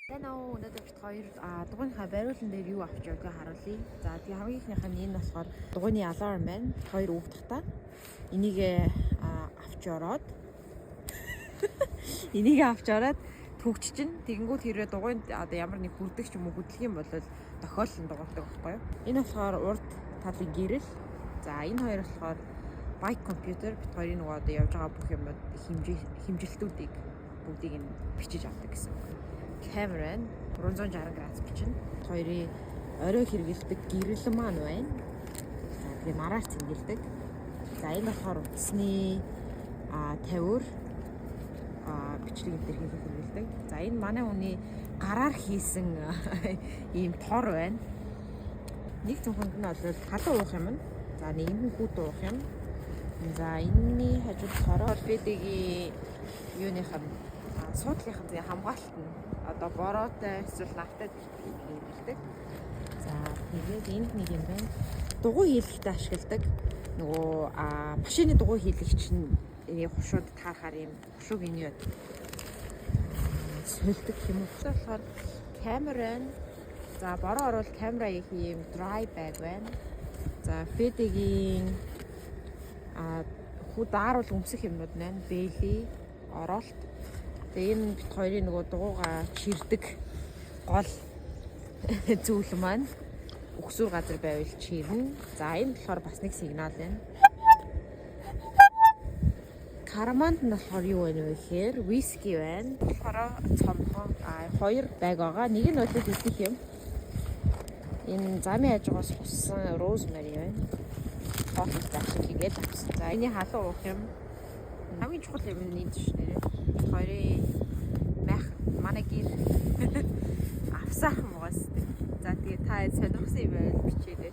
Сайн уу, өнөөдөр бид хоёр дугуйнхаа бариулан дээр юу авч явдгийг харуулъя. За, тэгээ хамгийн эхнийх нь энэ болохоор дугуйны alarm байна. Хоёр үг тахта. Энийг авч ороод түгч чинь тэгэнгүүт хэрвээ дугуйнд одоо ямар нэг хүрдэх ч юм уу, хөдлөх юм бол тохиолдол дугуйдаг байхгүй юу? Энэ болохоор урд талын гэрэл. За, энэ хоёр болохоор bike computer, бид хоёрын нөгөө одоо явж байгаа бүх юмуд хэмжилтүүдийг бүгдийг нь бичиж авдаг гэсэн үг. Камера нь 360 градус бичнэ. Хоёрын орой хэрэгэлдэг гэрэл маань байна. За, тэгээ нараар цэнгэлдэг. За, энэ болохоор утасны тавиур, бичлэг энэ төр хийхэд хэрэгэлдэг. За, энэ манай хүний гараар хийсэн ийм тор байна. Нэг цүнхэнд нь бол халуун уух юм. За, нэг нь хүйтэн уух юм. За, энэний хажууд болохоор Федэгийн юуных нь, суудлынх нь хамгаалалт нь одоо бороотой эсвэл навтай хэрэглэдэг. За, тэгээд энд нэг юм байна. Дугуй хийлгэхдээ ашигладаг. Нөгөө машины дугуй хийлгэгч нь энийг хушууд таарахаар юм хушууг энэ юу сольдог юм уу? Тэгэхээр болохоор камера байна. За, бороо орвол камера их юм dry bag байна. За, Федэгийн хүү дааруул өмсөх юмнууд байна. Бэли, оролт. Тэгээ энэ бид хоёрын нөгөө дугуйгаа чирдэг гол зүйл маань өгсүр газар байвал чирнэ. За, энэ болохоор бас нэг сигнал байна. Карманд нь болохоор юу байна вэ гэхээр виски байна. Болохоор цомхон хоёр bag байгаа. Нэг нь бол идэх юм. Энэ замын хажуугаас хуссан rosemary байна. Хоолтой байх хийгээл авсан. За, энэ халуун уух юм. Хамгийн чухал юм нь энэ биш нэрээ. Хоёрын майх, манай гэр авсаахан байгаас. За, тэгээ та сонирхсан юм байвал бичээрэй.